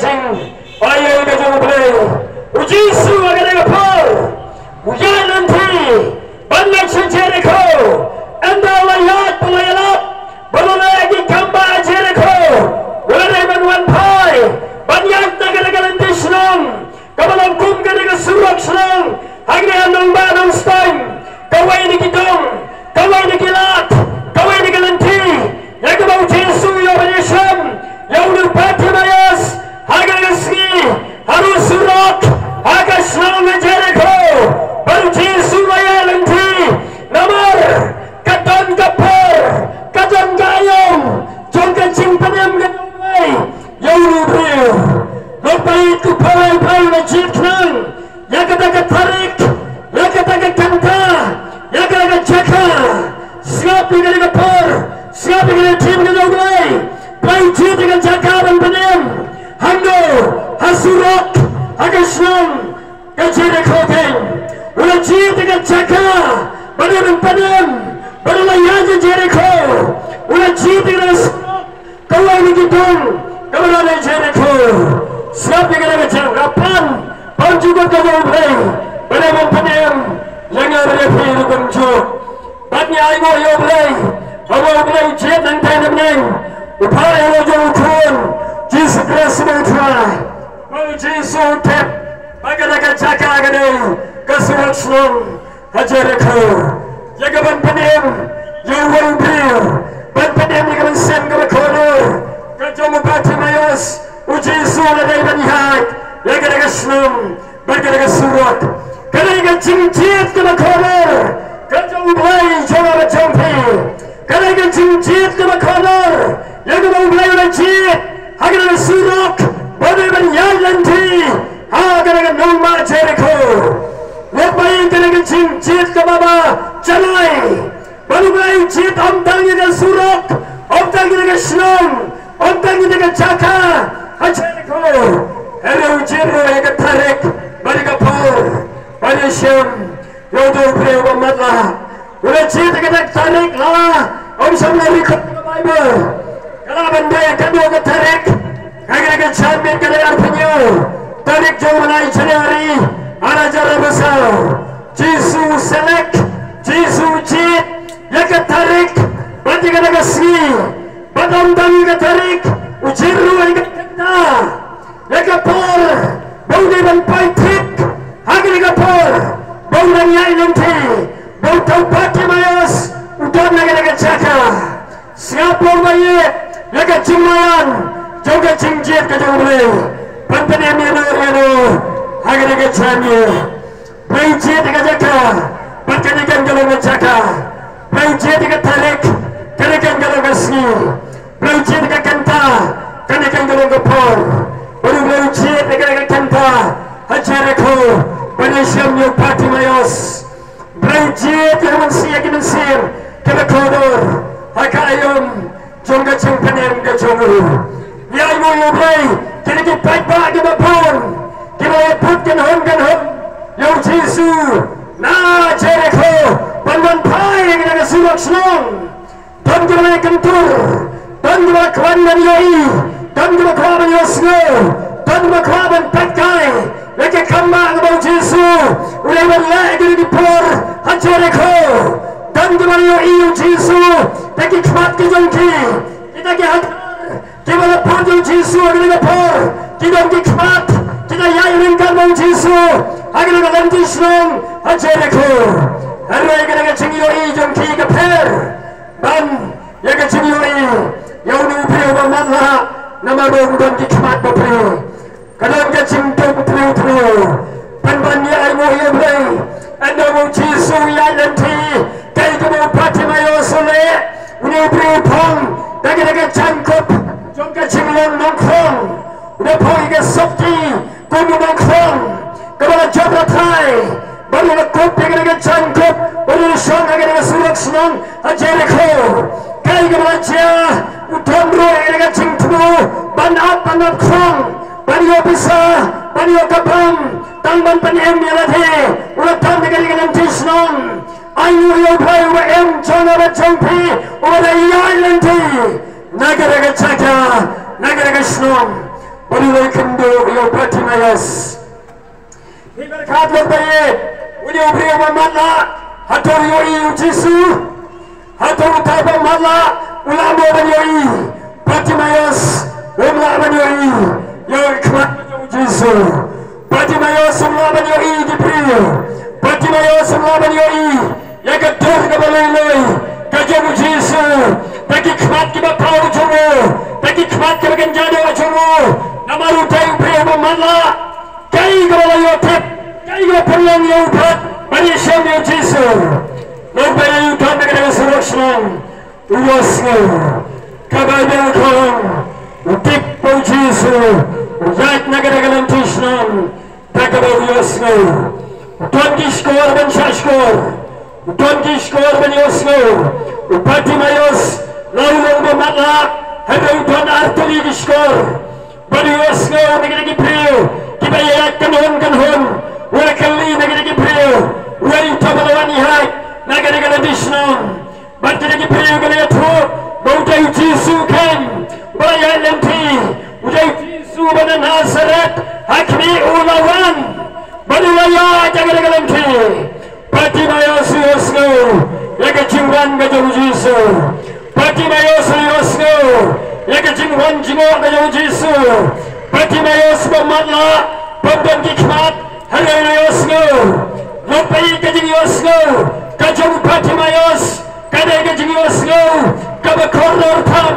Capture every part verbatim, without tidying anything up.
Ïa ka jong U Blei. U Jisu ha kane ka por u ïaid lynti ban leit sha Jeriko. Ynda u la ïaid, u la ïalap bad u la leh ki kam ha Jeriko, u la dei ban wan phai ban ïaid na kane ka lynti shnong kaba long kum kane ka surok shnong ha kane ka nongbah Nongstoiñ. Kawei na ki dong, kawei na ki lad, kawei na ki lynti ïa kaba U Jisu u ïoh ban ïashem ïa une u Bartimaios ha kane ka sngi ha u surok ha ka shnong Jeriko. Bad U Jisu u la ïaid lynti namar ka don ka por, ka don ka aïom jong ka jingpynim ka jong U Blei ïa une u briew. Lok ba ïeit ko para bangeit, la jied khnang ïa kata ka tarik, ïa kata ka kynta, ïa kata ka jaka. Sngap ïa kata ka por, sngap ïa kata ka ktien ka jong U Blei. Ba la jied ïa ka jaka ban pynim hangno? Ha surok ha ka shnong ka Jeriko keiñ. U la jied ïa ka jaka ban ïa ban pynim, bad u la ïaid sha Jeriko. U la jied ïa ka surok kawei na ki dong kaba la leit sha Jeriko. Sngap ïa kata ka jingïarap ban pynjukut ka jong U Blei ban ïa ban pynim ïa nga bad ïa phi ruh kumjuh. Bad ngi ainguh ïa U Blei, haba U Blei u jied nangtai na bneng, u phah ïa la u jong u Khun Jisu Khrist U Trai. Ba U Jisu u tip ba kata ka jaka ka dei ka surok shnong ha Jeriko. Ïa ka ban pynim ïa uwei u briew, ban pynim ïa ka mynsiem kaba kordor ka jong u Bartimaios, U Jisu u la dei ban ïaid ïa kata ka shnong bad kata ka surok. Ka dei ka jingjied kaba kordor ka jong U Blei jong nga bad jong phi. Ka dei ka jingjied kaba kordor ïa kaba U Blei u la jied ha kata ka surok ba dei ban ïaid lynti ha kata ka nongbah Jeriko. Lok ba ïeit, ka dei ka jingjied kaba ba janai. Ba U Blei u jied ym tang ïa ka surok, ym tang ïa ka shnong, ym tang ïa ka jaka ha Jeriko. Hynrei u jied ruh ïa ka tarik bad ïa ka por ban ïashem ïa uto u briew uba matlah. U la jied ïa kata ka tarik, la ym shym la record ha ka Baibl. Ka lah ban dei kano ka tarik. Ka dei ka janmiet, ka dei arphew hynñiew tarik jong u bnai January ar hajar arphew saw. Jisu u select, Jisu u jied ïa ka tarik bad ïa kata ka sngi. Bad ym tang ïa ka tarik, u jied ruh ïa ka kynta, ïa ka por ba u dei ban poi thik, ha kane ka por ba u dang ïaid lynti, ba uta u Bartimaios u don ha kane ka jaka. Sngap, lok ba ïeit, ïa ka jingmaïan jong ka jingjied ka jong U Blei ban pynim ïano ïano ha kane ka janmiet. Blei jied ïa ka jaka, bad kane kan ka long ka jaka. Blei jied ïa ka tarik, kane kan ka long ka sngi. Blei jied ïa ka kynta, kane kan ka long ka por. Bad Blei jied ïa ka kynta ha Jeriko ban ïashem ïa u Bartimaios. Blei jied ïa ka mynsiem, ïa ka mynsiem kaba kordor ha ka aïom jong ka jingpynim ka jong u. Ïa u, ïa u Blei, kine ki paidbah kiba bun kiba la put kynhun kynhun ïa u Jisu na Jeriko ban wan phai ïa kane ka surok shnong. Don kiba la kyntur, don kiba la kwah ban ïohi, don kiba kwah ban ïohsngew, don kiba kwah ban peit kai ïa ka kam ba kaba u Jisu u dei ban leh ha kine ki por ha Jeriko. Don kiba la ïohi ïa u Jisu da ki khmat ki jong ki, kita ki hajar kiba la peit ïa u Jisu ha kine ki por, ki don ki khmat, kita ïa ïeng ryngkat bad u Jisu ha kine ki lynti shnong ha Jeriko. Hynrei kane ka jingïohi jong ki ka pher ban ïa ka jingïohi ïa une u briew ba matlah, namar ba um don ki khmat bapli. Ka don ka jingdum briew briew. Pynban ïa ai nguh ïa u Blei, ynda u Jisu u ïaid lynti, kaei kaba u Bartimaios u leh? Une u briew u phong da ka jaiñkup jong ka jinglong nongkhrong. U da phong ïa ka sopti kum u nongkhrong kaba la jop rathai, bad u la kup ïa kane ka jaiñkup bad u la shong ha kane ka surok shnong ha Jeriko. Kaei kaba la jia? U don ruh ïa kane ka jingthmu ban ap ban ap khrong, ban ïoh pisa, ban ïoh ka bam, tang ban pynim ïa lade. U la don ha kane ka lynti shnong. Ai nguh ïa u Blei uba im jong nga bad jong phi, uba da ïaid lynti na kane ka jaka, na kane ka shnong. Bad u la ïakynduh ïa u Bartimaios. Hi bad khat lok ba ïeit, une u briew ba matlah, hato u ïohi ïa u Jisu? Hato uta ba matlah u lah mo ban ïohi? Bartimaios um lah ban ïohi ïa ka khmat ka jong u Jisu. Bartimaios um lah ban ïohi ïa ki briew. Bartimaios um lah ban ïohi ïa ka dur kaba lui lui ka jong u Jisu. Da ki khmat kiba paw jong u, da ki khmat kiba kynja doh jong u, namar uta u briew ba matlah. Kaei kaba la ïoh tip, kaei kaba pynlong ïa u pat ban ïashong ïa u Jisu? Lok ba ïeit, u don na kata ka surok shnong, u ïohsngew. Kaba ïa ka long, u tip ba u Jisu u ïaid na kata ka lynti shnong da kaba u ïohsngew. U don ki shkor ban shah shkor, u don ki shkor ban ïohsngew. U Bartimaios la u long ba matlah, hynrei u don ar tylli ki shkor. Bad u ïohsngew na kita ki briew kiba ïaid kynhun kynhun. U la kylli na kita ki briew, uei uta ba la wan ïaid na kata ka lynti shnong? Bad kita ki briew ki la ïathuh ba u dei u Jisu kein uba la ïaid lynti, u dei u Jisu uba na Nasaret, ha khmih u la wan bad u la ïaid ha kata ka lynti. Bartimaios u ïohsngew ïa ka jingwan ka jong u Jisu. Bartimaios u ïohsngew ïa ka jingwan jngoh ka jong u Jisu. Bartimaios ba matlah, bym don ki khmat, hynrei u ïohsngew. Lok ba ïeit, ka jingïohsngew ka jong u Bartimaios ka dei ka jingïohsngew kaba kordor tam.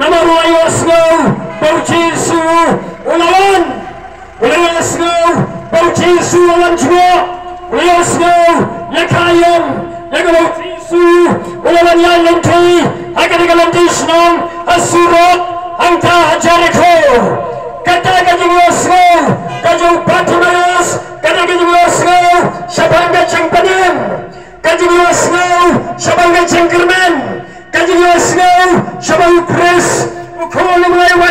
Namar u la ïohsngew ba u Jisu u la wan. U la ïohsngew ba u Jisu u la wan jngoh. U la ïohsngew ïa ka aïom ïa kaba u Jisu u la wan ïaid lynti ha kata ka lynti shnong, ha surok, hangta ha Jerikho. Kata ka jingïohsngew ka jong u Bartimaios ka dei ka jingïohsngew shaphang ka jingpynim, ka jingïohsngew shaphang ka jingkyrmen, ka jingïohsngew shaphang u Khrist, u Khun u Blei uba